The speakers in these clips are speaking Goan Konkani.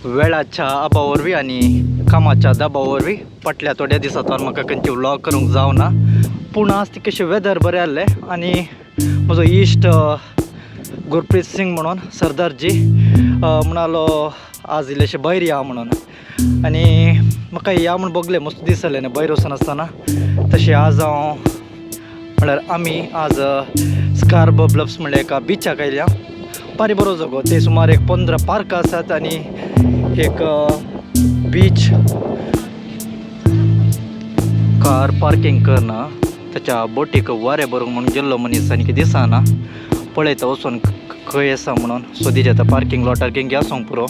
वेळाच्या अभावा वरवीं आनी कामाच्या दबावा वरवीं फाटल्या थोड्या दिसांत म्हाका खंयची व्लॉग करूंक जावना. पूण आज ती कशें वेदर बरें आहलें आनी म्हजो इश्ट गुरप्रीत सिंग म्हणून सरदारजी म्हणालो आज इल्लेशें भायर या म्हणून आनी म्हाका या म्हूण बगलें मस्त दीस जाले न्ही भायर वचनासतना. तशें आज हांव म्हळ्यार आमी आज स्कारबरो ब्लफ्स म्हणल्यार एका बिचाक आयल्या. बारी बरो जागो ते सुमार एक 15 पार्क आसात आनी एक बीच. कार पार्कींग करना ताच्या बोटीक वारें भरूंक म्हणून गेल्लो मनीस आनी कितें दिसना. पळयता वचून खंय आसा म्हणून सोदीत येता पार्कींग लॉटार किंग आसूंक पुरो.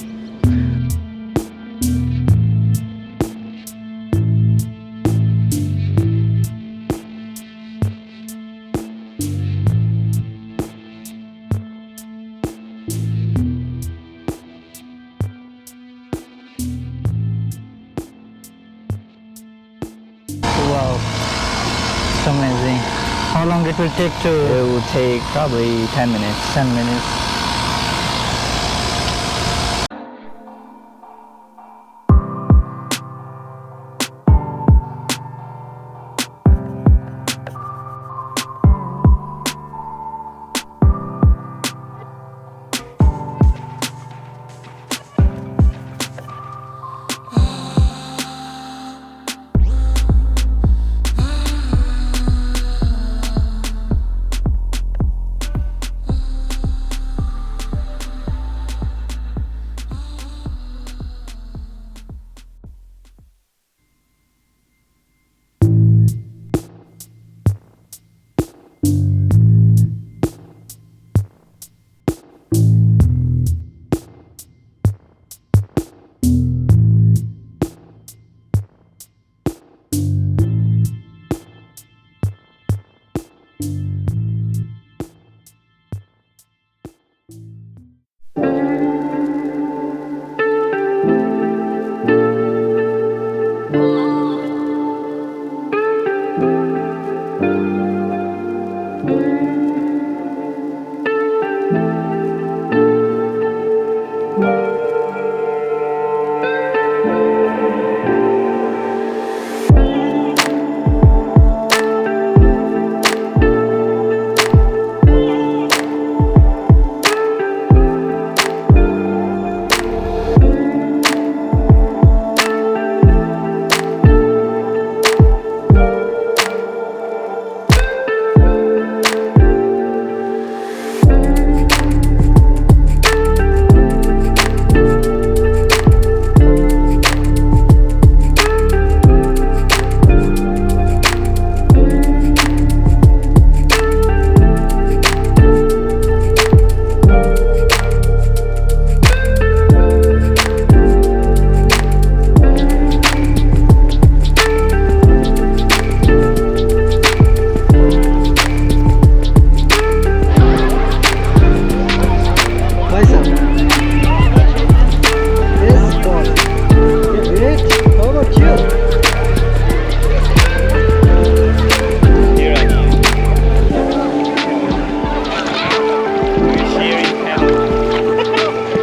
Wow, it's amazing. How long it will take to? It will take probably 10 minutes. 10 minutes.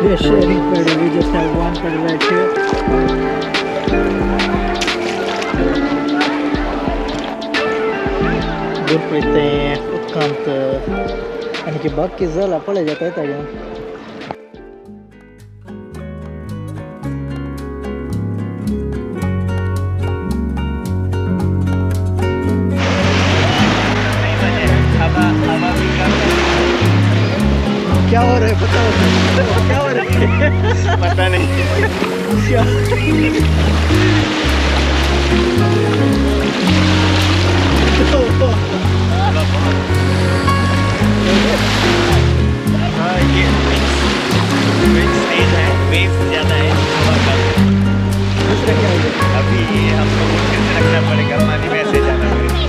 We are sharing paddle. We just have one paddle right here. Gurpreet तें उदकांत आनी बाकी जाला पळय जाता येता घेवन. क्या हो रहा है बताओ, क्या हो रहा है? पता नहीं क्या। ये विंड तेज है, वेव ज़्यादा है, हवा कम है। दूसरा क्या है? अभी हमको मुश्किल से रखना पड़ेगा, पानी में ऐसे जाना पड़ेगा।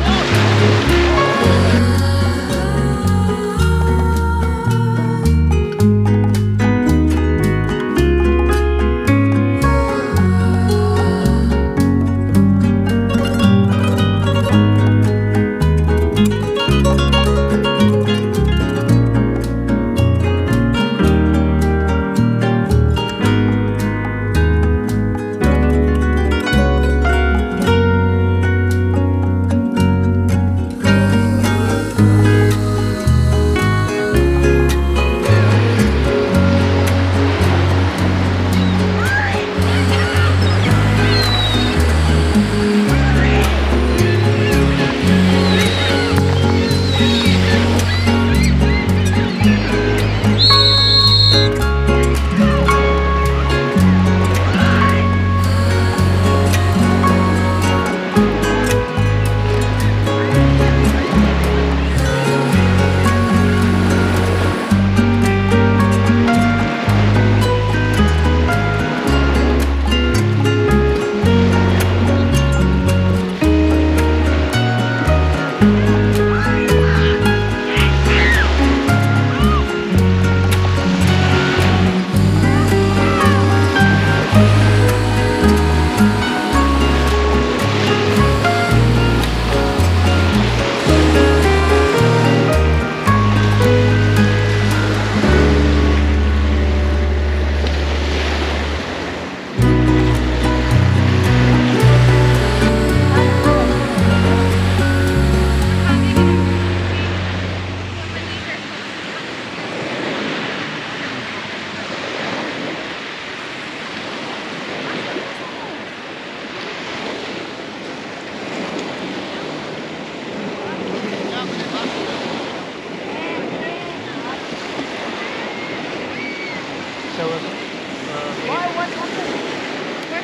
We're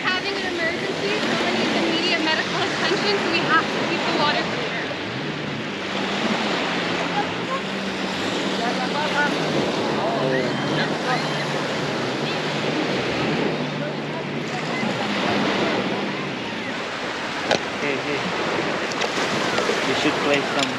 having an emergency. Someone needs immediate medical attention, so we have to keep the water clear. Hey, hey. You should play some.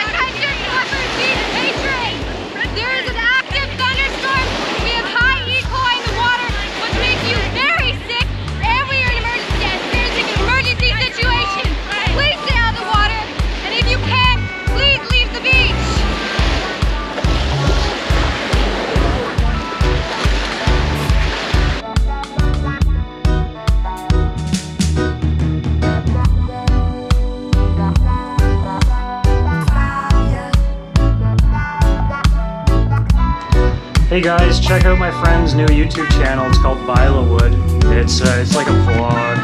Attention, Clifford Beach patrons! There is an active thunderstorm. We have high E. coli in the water, which makes you very sick, and we are in emergency, experiencing an emergency situation. Please stay out of the water, and if you can, please leave the beach. Hey guys, check out my friend's new YouTube channel. It's called Vilawood. It's like a vlog,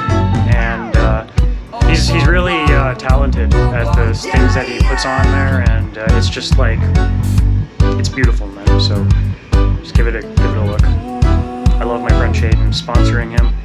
and he's really talented at the things that he puts on there, and it's just like it's beautiful, man. So just give it a look. I love my friend Shaden, sponsoring him.